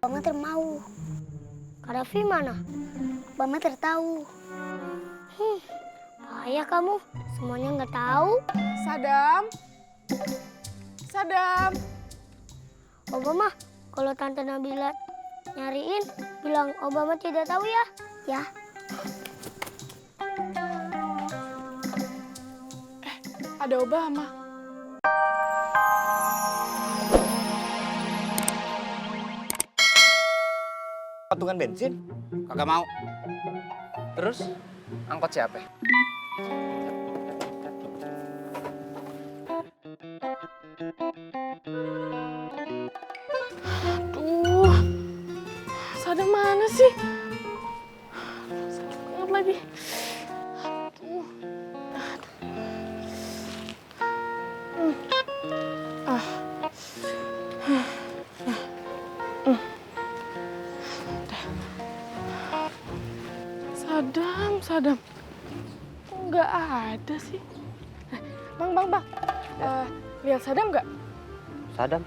Obama mau. Kadafi mana? Obama tahu. Ayah kamu semuanya nggak tahu. Sadam. Sadam. Obama, kalau Tante Nabila nyariin, bilang Obama tidak tahu ya. Ya. Ada Obama. Patungan bensin? Kagak mau. Terus angkot siapa? Aduh, Sadam mana sih? Sakit banget lagi. Aduh. Sadam. Kok nggak ada sih? Bang. Lihat Sadam nggak? Sadam,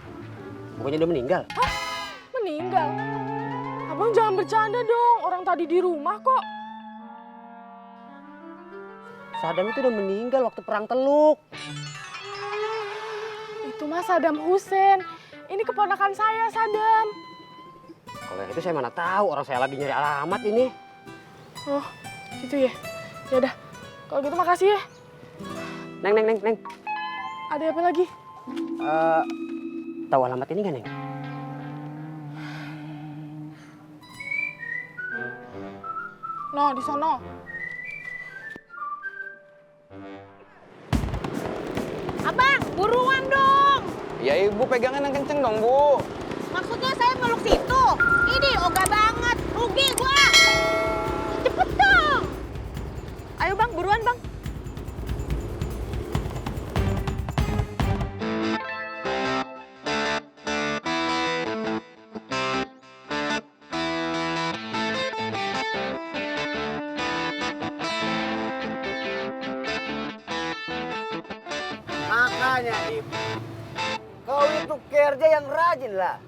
bukannya udah meninggal? Hah? Meninggal? Abang jangan bercanda dong, orang tadi di rumah kok. Sadam itu udah meninggal waktu perang Teluk. Itu mah Sadam Hussein. Ini keponakan saya, Sadam. Kalau itu saya mana tahu, orang saya lagi nyari alamat ini. Oh, gitu ya? Yaudah, kalau gitu makasih ya. Neng. Ada apa lagi? Tahu alamat ini nggak, Neng? No, di sono. Abang, buruan dong. Ya ibu pegangan yang kenceng dong bu. Maksudnya saya meluk situ. Ini ogah banget, rugi gua. Cepet dong. Ayo bang, buruan bang. Makanya, Ip, kau itu kerja yang rajin lah.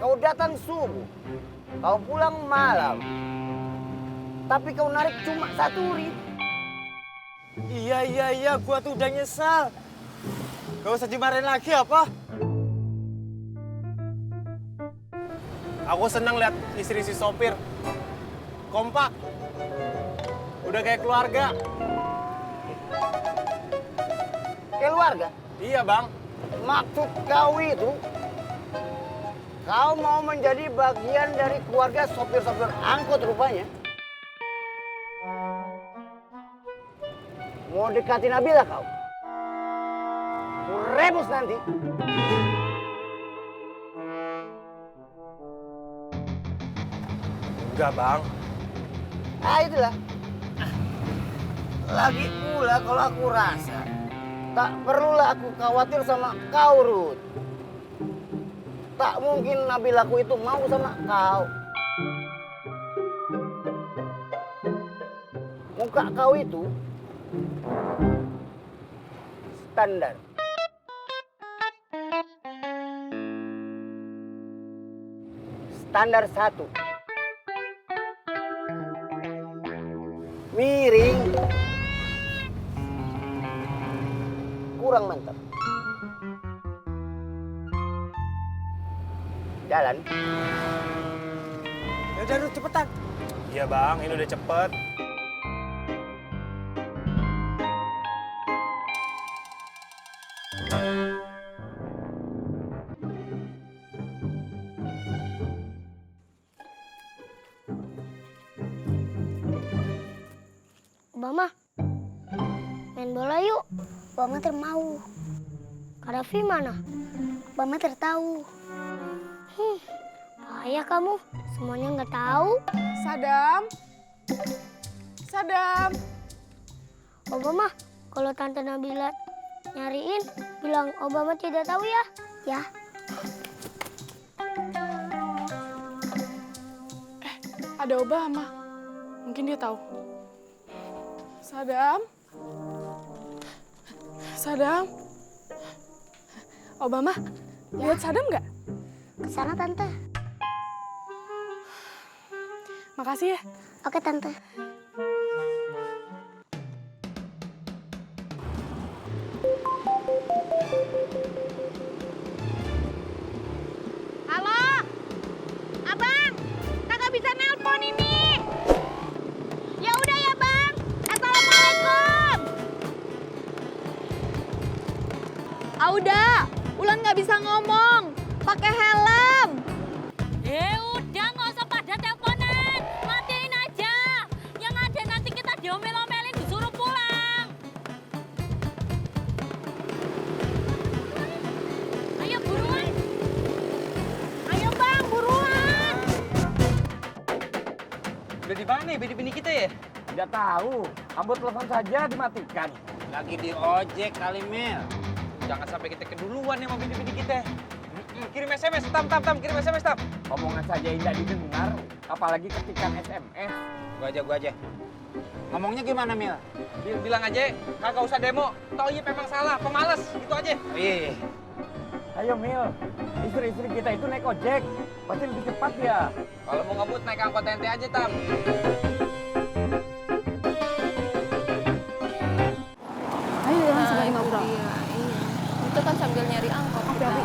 Kau datang subuh, kau pulang malam. Tapi kau narik cuma 1 rit. Iya, gua tuh udah nyesal. Gak usah dimarahin lagi apa? Aku senang lihat istri si sopir. Kompak. Udah kayak keluarga. Keluarga, Iya bang. maksud kau itu, kau mau menjadi bagian dari keluarga sopir-sopir angkot rupanya. Mau dekati Nabila kau? Ku rebus nanti. Enggak bang. Ah itulah. Lagi pula kalau aku rasa, tak perlulah aku khawatir sama kau, Ruth. Tak mungkin Nabilaku itu mau sama kau. Muka kau itu standar. Standar 1. Miring. Kurang mantap. Jalan. Ya udah Ruth, cepetan. Iya bang, ini udah cepet. Obama, main bola yuk. Obama mau. Kadafi mana? Obama tahu. Ayah kamu semuanya nggak tahu. Sadam. Obama, kalau Tante Nabila nyariin, bilang Obama tidak tahu ya. Ya. Ada Obama. Mungkin dia tahu. Sadam. Obama, lihat Sadam nggak? Kesana Tante. Makasih ya. Oke, Tante. Halo? Abang, kagak bisa nelpon ini. Ya udah ya, Bang. Assalamualaikum. Auda, Ulan nggak bisa ngomong. Pakai helm. Udah nggak usah pada teleponan, matiin aja. Yang ada nanti kita diomel-omelin disuruh pulang. Ayo buruan. Ayo Bang, buruan. Udah di mana bini-bini kita ya? Tidak tahu. Ambo telepon saja dimatikan. Lagi di ojek kali, Mil. Jangan sampai kita keduluan nih sama bini-bini kita. Kirim SMS, Tam, kirim SMS, Tam. Omongan saja tidak didengar, apalagi ketikan SMS. Gua aja. Ngomongnya gimana, Mil? Bilang aja, kagak usah demo. Toyib emang salah, pemalas, gitu aja. Oh, iya. Ayo Mil, istri-istri kita itu naik ojek, pasti lebih cepat ya. Kalau mau ngebut naik angkot ente aja, Tam. Ayo jangan sampai ngobrol. Iya. Itu kan sambil nyari angkot. Oke, Abi.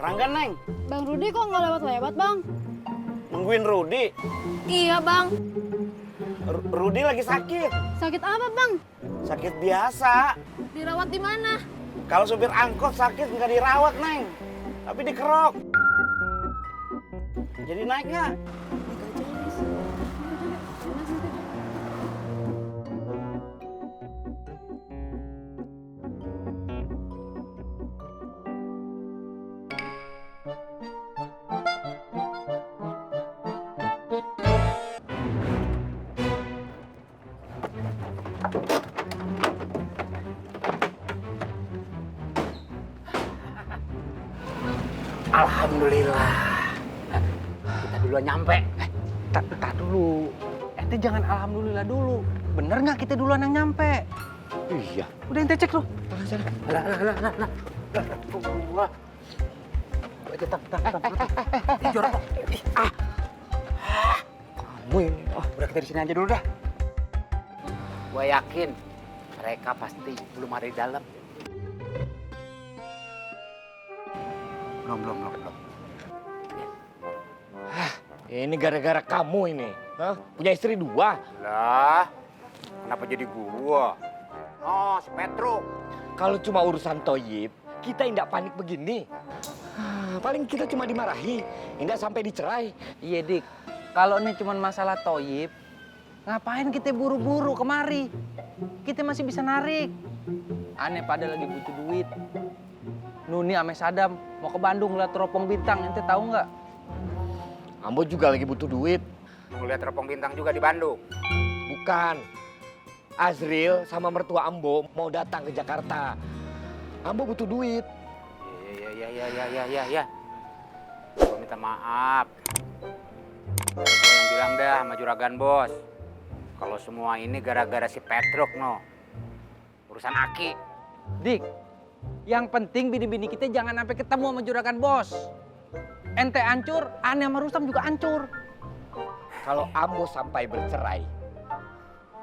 Keranggan, Neng. Bang Rudi kok nggak lewat-lewat, Bang? Nungguin Rudi. Iya, Bang. Rudi lagi sakit. Sakit apa, Bang? Sakit biasa. Dirawat di mana? Kalau supir angkot sakit nggak dirawat, Neng. Tapi dikerok. Jadi naik nggak? Alhamdulillah. Kita duluan nyampe. Tak dulu. Ente jangan alhamdulillah dulu. Bener nggak kita duluan yang nyampe? Iya. Udah ente cek loh. Lah. Wah. Juara kok. Kamu ini. Oh, udah kita di sini aja dulu dah. Gua yakin mereka pasti belum ada di dalam. Belum. Ini gara-gara kamu ini. Hah? Punya istri 2. Lah, kenapa jadi gua? Oh, si Petruk. Kalau cuma urusan toyib, kita tidak panik begini. Paling kita cuma dimarahi, tidak sampai dicerai. Iya, Dik. Kalau ini cuma masalah toyib, ngapain kita buru-buru kemari? Kita masih bisa narik. Aneh pada lagi butuh duit. Nuni ame Sadam mau ke Bandung lihat teropong bintang, ente tahu nggak? Ambo juga lagi butuh duit. Mau lihat teropong bintang juga di Bandung. Bukan. Azril sama mertua Ambo mau datang ke Jakarta. Ambo butuh duit. Iya. Gua minta maaf. Gua yang bilang dah sama juragan bos. Kalau semua ini gara-gara si Petruk no. Urusan Aki. Dik, yang penting bini-bini kita jangan sampai ketemu sama juragan bos. Ente hancur, aneh sama Rustam juga hancur. Kalau Ambo sampai bercerai,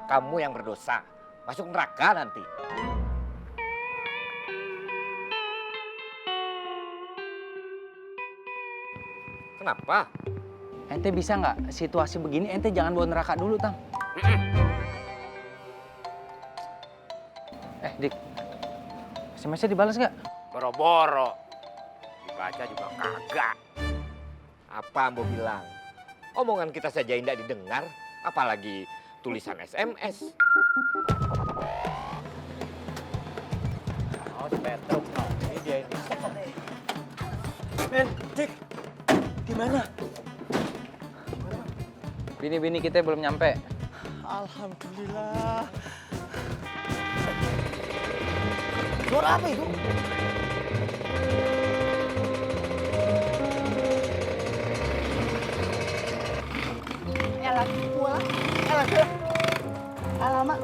kamu yang berdosa. Masuk neraka nanti. Kenapa? Ente bisa nggak situasi begini ente jangan bawa neraka dulu, Tam. Dik, SMS-nya dibalas nggak? Boro-boro. Dibaca juga kagak. Apa Ambo bilang? Omongan kita saja tidak didengar, apalagi tulisan SMS. Oh, si Petruk no. Ini dia ini. Men, Cik, di mana? Bini-bini kita belum nyampe. Alhamdulillah. Suara apa itu? Alamak.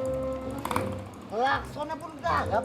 Laksona pun gagap.